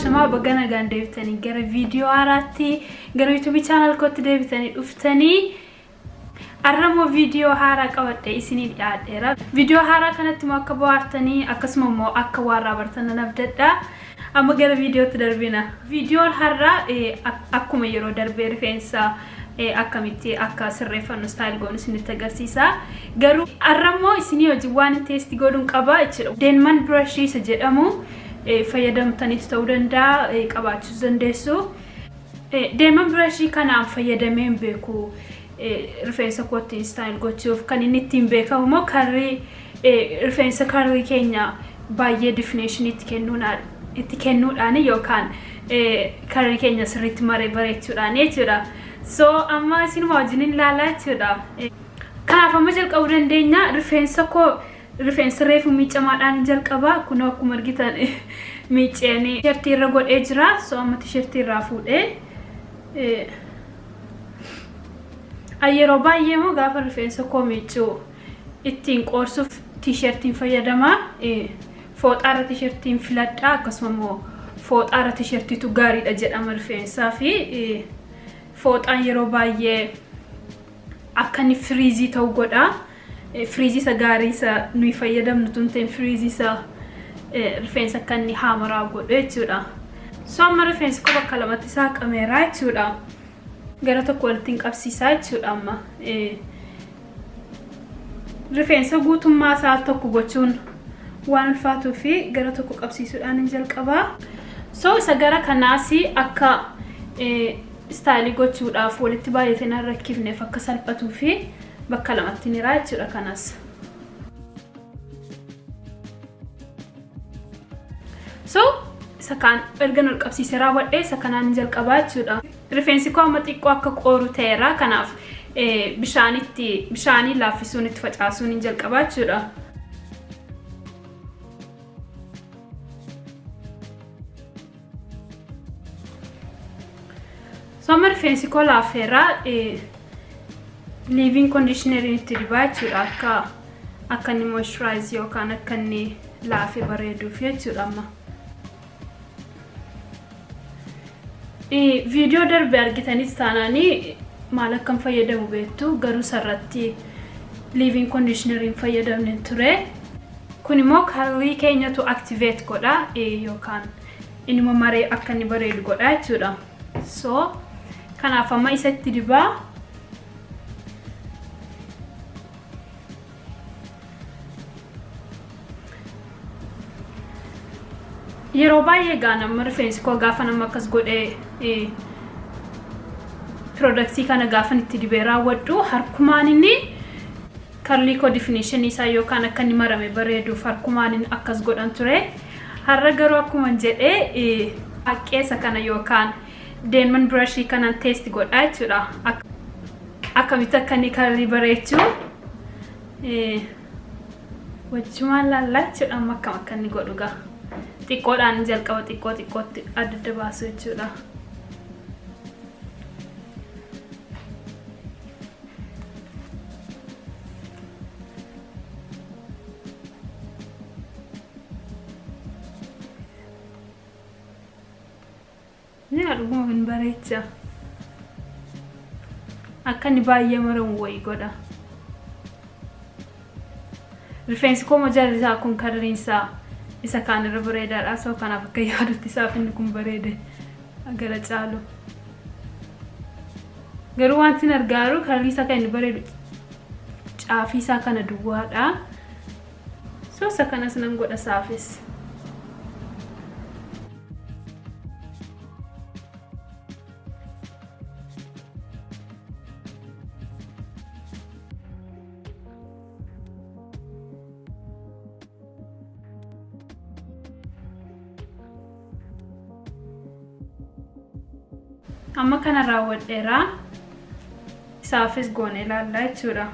Ashamaa baga nagaan deebitanii gara viidiyoo haaraatti gara YouTube channel kootti deebitanii dhuftanii har'a immoo viidiyoo haaraa qabadhee isinii dhiyaadheera. Viidiyoo haaraa kanatti immoo akka bohaartanii akkasuma immoo akka waarraa bartan nan abdadha. Amma gara viidiyootti darbina. Viidiyoon har'aa akkuma yeroo darbee rifeensa akkamitti akka sirreeffannu style goonu isinitti agarsiisa. Garuu har'a immoo isinii wajjin waan test godhuun qaba jechuudha. Denman brushii isa jedhamu fayyadamtaniitu ta'uu danda'a, qabaachuus dandeessu. Denman brushii kanaan fayyadamee hin beeku rifeensa kootti style gochuuf. Kan inni ittiin beekamu immoo curly rifeensa curly keenya baay'ee definition itti kennuudhaan yookaan curly keenya sirriitti maree bareechuudhaan jechuudha. So amma isinuma wajjin ilaalaa jechuudha. Kanaaf amma jalqabuu dandeenya. Rifeensa koo rifeensa reefu miicamaadhaan jalqaba. Kunoo akkuma argitan miiceen tishertii irra godhee jira. So amma tishertii irraa fuudhee yeroo baay'ee immoo gaafa rifeensa koo miicuu ittiin qoorsuuf tishertiin fayyadama. Fooxaarra tishertiin filadha. Akkasuma immoo fooxaarra tishertiitu gaariidha jedhama rifeensaa fi fooxaan yeroo baay'ee akka inni frizzy ta'u godha. Frizzy isa gaarii isa nuyi fayyadamnu tun ta'in frizzy isa rifeensa akka inni haamaraa godhu jechuudha. So amma rifeensi koo bakka lamatti saaqameera jechuudha. Gara tokko walitti hin qabsiisaa jechuudha amma. Rifeensa guutummaa isaa tokko gochuun waan ulfaatuu fi gara tokko qabsiisuudhaan hin jalqabaa. So isa gara kanaas akka style gochuudhaaf walitti baay'atee nan rakkifneef akka salphatuu fi bakka lamatti ni raa jechuudha kanas. So isa kaan erga ol qabsiisee raawwadhee isa kanaan hin jalqabaa jechuudha. Rifeensi koo amma xiqqoo akka qooru ta'eera, kanaaf bishaanitti bishaanii laaffisuun itti facaasuun hin jalqabaa jechuudha. So amma rifeensi koo laafeera, leave-in conditioneriin itti dibaa jechuudha, akka inni moisturize yookaan akka inni laafee bareeduuf jechuudha amma. Viidiyoo darbe argitanis taanaanii maal akkam fayyadamu beektu, garuu sarratti leave-in conditioneriin fayyadamne ture. Kun immoo curly keenyatu activate godha yookaan inni maree akka inni bareedu godha jechuudha. So kanaaf amma isatti dibaa. Yeroo baay'ee gaa nama rifeensi koo gaafa nama akkas godhee productii kana gaafa itti dibee raawwadhu, harkumaan inni curly koo definition isaa yookaan akka inni marame bareeduuf harkumaan inni akkas godhan ture. Har'a garuu akkuma jedhee haqqeessa kana yookaan Denman brushii kanaan test godha jechuudha. Akkamitti akka inni curly bareechu wajjumaan laallaa jechuudha. Amma akkam akka inni godhu gaa. Xiqqoodhaan jalqaba, xiqqoo xiqqootti adda adda baasu jechuudha. Yaa, dhuguma hin bareecha. Akka inni baay'ee maramu wayii godha. Rifeensi koo jalli isaa kun curlyn isaa isa kaan irra bareedaadha. So kanaaf akka yaadutti isaaf inni kun bareede gara caalu. Garuu wanti hin argaaru curly isaa kan inni bareedu caafii isaa kana duwwaadha. So isa kanas nan godha saafis. Amma kana raawwadheera, isaafis goone ilaallaa jechuudha.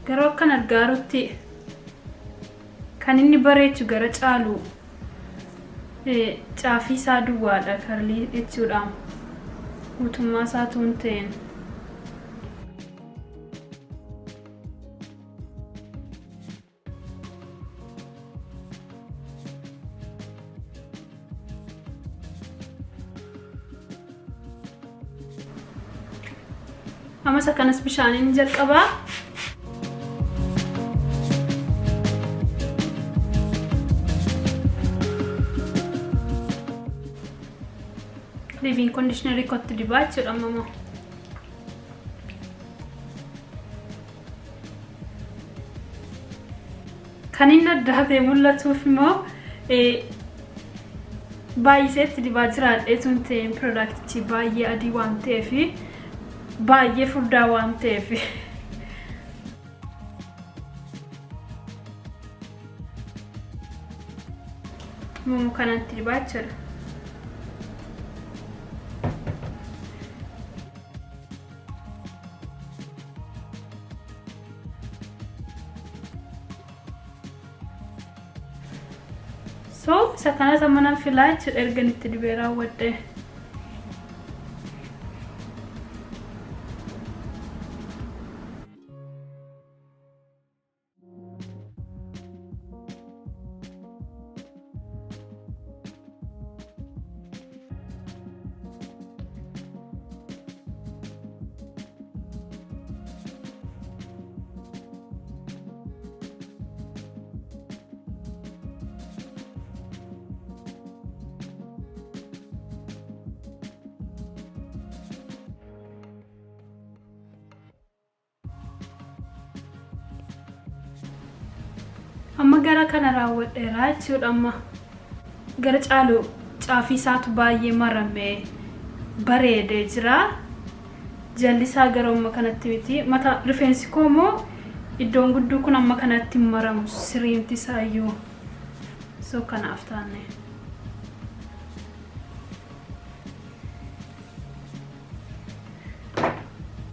Garuu akkan argaarutti kan inni bareechu gara caalu caafii isaa duwwaadha curly jechuudha. Guutummaa isaatu hin ta'in. Ammas akkanas bishaaniin jalqabaa. Leave-in conditioner kootti dibaa jechuudha amma immoo. Kan inni addaatee mul'atuuf immoo baay'iseetti dibaa jiraadhee tun ta'een productichi baay'ee adii waan ta'eef, baay'ee furdaa waan ta'eef. Mumu kanatti dibaa jechuudha. So isa kanas amma nan filaa jechuudha ergan itti dibee raawwadhe. Amma gara kana raawwadheera jechuudha. Amma gara caalu caafii isaatu baay'ee maramee bareedee jira. Jalli isaa gara amma kanatti miti. Mata rifeensi koo immoo iddoon gudduu kun amma kanatti hin maramu siriimti isaayyuu. So kanaaf taane.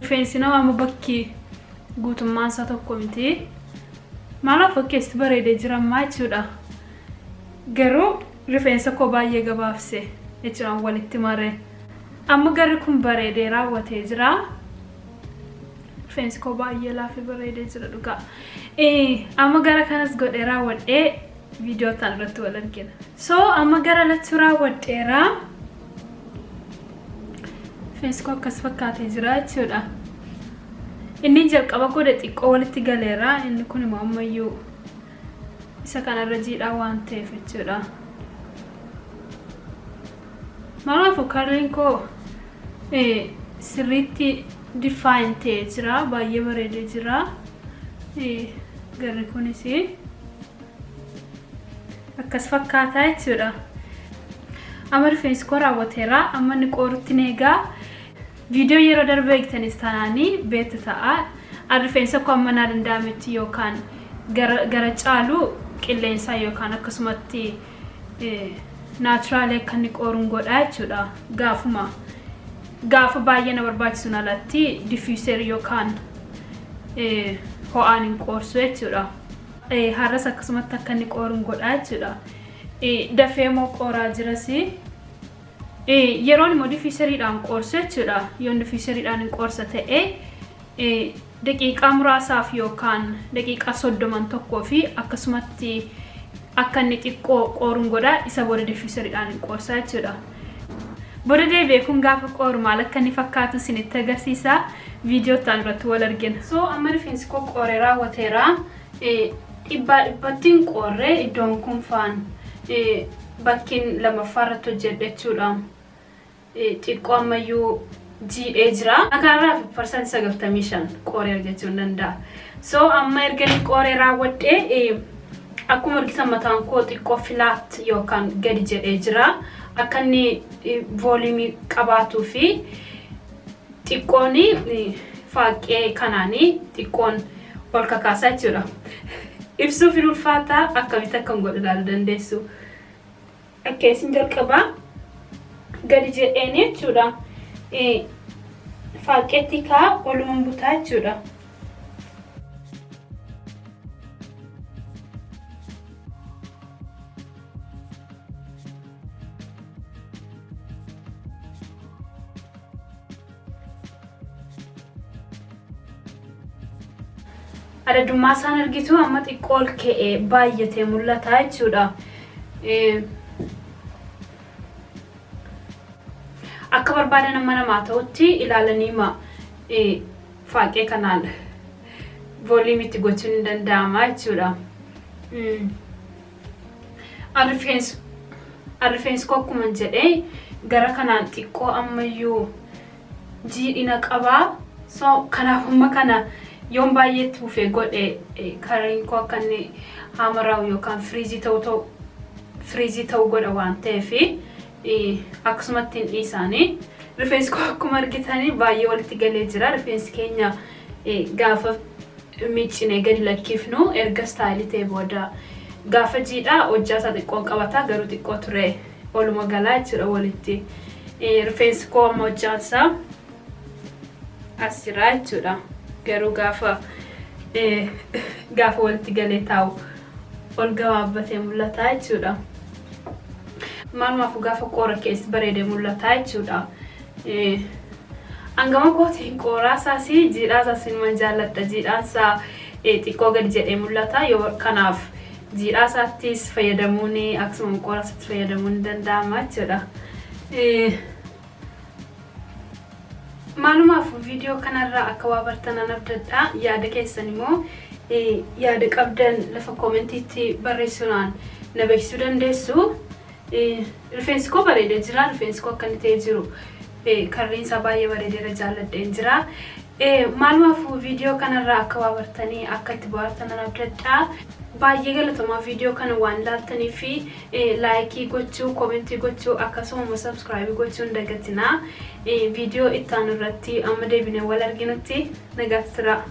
Rifeensi namaa immoo bakki guutummaan isaa tokko miti. Maalaaf fakkeessi bareedee jira ammaa jechuudha. Garuu rifeensa koo baay'ee gabaabse jechuudhaan walitti mare. Amma garri kun bareedee raawwatee jira. Rifeensi koo baay'ee laafee bareedee jira dhugaa. Amma gara kanas godhee raawwadhee viidiyoo ta'an irratti wal argina. So amma gara lachuu raawwadheera. Rifeensi koo akkas fakkaatee jira jechuudha. Inni jalqaba godhe xiqqoo walitti galeera. Inni kun immoo ammayyuu isa kanarra jiidhaa waan ta'eef jechuudha. Maalaafuu curliin koo sirriitti define ta'ee jira. Baay'ee bareedee jira. Garri kunis akkas fakkaataa jechuudha. Amma rifeensi koo raawwateera. Amma inni qoorutti eegaa. Viidiyoo yeroo darbe eegtanis taanaanii beektu ta'a. An rifeensa koo amma naa danda'ametti yookaan gara caalu qilleensaa yookaan akkasumatti naturally akka inni qooruun godhaa jechuudha. Gaafuma gaafa baay'ee na barbaachisuun alatti diffuser yookaan ho'aan hin qoorsu jechuudha. Har'as akkasumatti akka inni qooruun godhaa jechuudha. Dafee immoo qooraa jiras. Yeroon immoo diffuseriidhaan qoorsu jechuudha. Yoon diffuseriidhaan hin qoorsa ta'e, daqiiqaa muraasaaf yookaan daqiiqaa 30 tokkoo fi akkasumatti akka inni xiqqoo qooruun godha, isa booda diffuseriidhaan hin qoorsa jechuudha. Booda deebi'ee kun gaafa qooru maal akka inni fakkaatu isinitti agarsiisa. Viidiyoo ta'an irratti wal argina. So amma rifeensi koo qooree raawwateera. Dhibbaa dhibbatti hin qoorre, iddoon kun faan bakkiin lammaffaa irratti hojjedhe jechuudha. Xiqqoo ammayyuu jiidhee jira. Kanarraa 95% qooreera jechuun danda'a. So amma erga inni qooree raawwadhee, akkuma argitan mataan koo xiqqoo flat yookaan gadi jedhee jira. Akka inni volume qabaatuu fi xiqqoon faaqqee kanaanii xiqqoon ol kakaasaa jechuudha. Ibsuuf hin ulfaataa, akkamitti akkam godhu ilaaluu dandeessu. Akka isin jalqabaa gadi jedheen jechuudha. Faaqqeetti kaa oluman butaa jechuudha. Adadummaa isaan argitu, amma xiqqoo ol ka'ee baay'atee mul'ata jechuudha. Akka barbaadan amma namaa ta'utti ilaalanii ma Faaqee kanaan volume itti gochuun ni danda'ama jechuudha. Rifeensi koo akkuma jedhee gara kanaan xiqqoo ammayyuu jiidhina qabaa. So kanaaf amma kana yoon baay'eetti fufee godhe, curliin koo akka inni haamaraa'u yookaan frizzy ta'uu godha waan ta'eef akkasumatti hin dhiisaanii. Rifeensi koo akkuma argitanii baay'ee walitti galee jira. Rifeensi keenya gaafa miiccinee gadi lakkifnu, erga style ta'e booda, gaafa jiidhaa hojjaa isaa xiqqoon qabata, garuu xiqqoo ture oluma galaa jechuudha walitti. Rifeensi koo amma hojjaan isaa as jira jechuudha. Garuu gaafa walitti galee taa'u ol gabaabbatee mul'ata jechuudha. Maalumaafuu gaafa qoora keessa bareedee mul'ata jechuudha. Hangama kootiin qooraa isaas jiidhaa isaas inuma jaalladha. Jiidhaan isaa xiqqoo gadi jedhee mul'ata. Yoo kanaaf jiidhaa isaattis fayyadamuun, akkasuma qooraa isaatti fayyadamuun ni danda'ama jechuudha. Maalumaaf viidiyoo kanarraa akka waa bartan abdadha. Yaada keessan immoo, yaada qabdan lafa commentiitti barreessuudhaan na beeksisuu dandeessu. Rifeensi koo bareedee jira. Rifeensi koo akka inni ta'ee jiru, curliin isaa baay'ee bareedeera, jaalladheen jira. Maalumaaf viidiyoo kanarraa akka waa bartanii, akka itti bohaartan abdadha. Baay'ee galatomaa viidiyoo kana waan ilaaltanii fi like gochuu, comment gochuu, akkasuma immoo subscribe gochuu hin dagatinaa. Viidiyoo itti aanu irratti amma deebinee wal arginutti nagaatti turaa.